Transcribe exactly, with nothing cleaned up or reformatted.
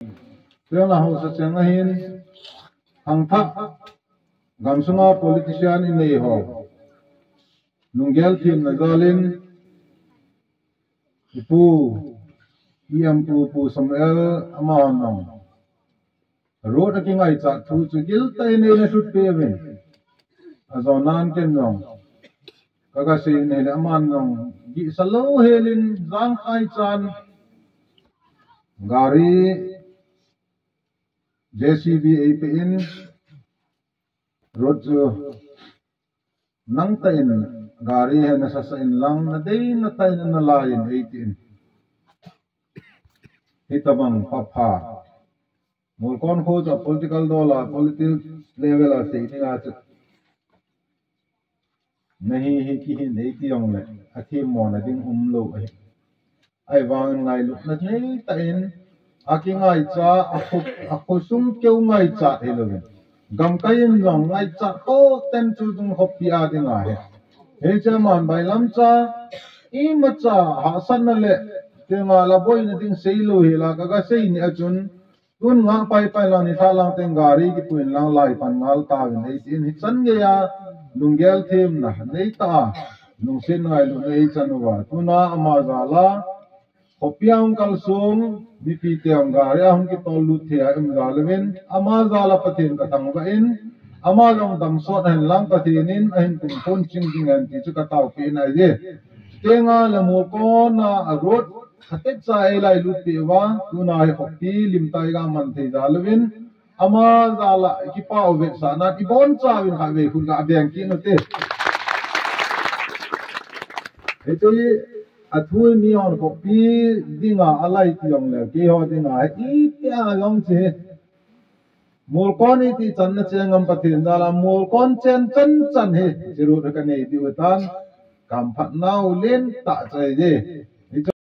Tena hausa cheng ahin, hangtha, gamsunga politician inei ho. Lunggel themna jalin, ipu, iam pu, Pu Samuel, amahon nong. Road a kingaichat thu chu giltah in eina lhutpeh uvin. Ajonan ken jong. Kaga sei in ahile aman jong. Gihsa lou helin jangkhai chan. Gari J C B eipeh in. Road chu Nang tah in gari hi nasasa in lang, nadei na tah in nalai in eitin. Hitabang pha pha. Molkon kho chu political dol a, political level a sei dinga chu. Nahi hi kihin eiti jongle, athemmona ding umlou ahi. Ahivangin ngailutna nei tah in, akingaicha, akho, akhosung keu ngaichat hilouvin. Gamkai in jong ngaichat toh ten chu dung khopi a dinga hi. Hiche aman bailam cha, imacha hahsatna le, tenga la boina ding seilou hila, kaga sei ni a chun, Tun ngah pai pai lang, nilhah lang teng gari kipuin lang lai pan ngal tauvin eitin hichan geiya lunggel themna neitah a lungset ngailutna eichan uva. Tuna ama jal a khopia hung kalsong, mipite hung gari a hung kitol lut thei a um jal uvin, ama jal a Pathen kathangvah in, ama jong damsot hen lang Pathen in ahin tum khon ching ding hen ti chu kataopeh na ahi. Tenga le Molkon a road Khatvei cha eilai lutpeh uva, tuna hi khopi limtah iga man thei jal uvin, ama jal a ikipah u vetsahnan ibonchauvin khatvei khut ga beng kit ute. Hiche hi athu hi mihon khopi dinga alai ti jongle, keiho dinga hi itia jong chu hi. Molkon iti channa chengam Pathen jal a, Molkon chen chan chan hi, hiche road hi kanei diu tan, kamphatnau lentah chu ahi.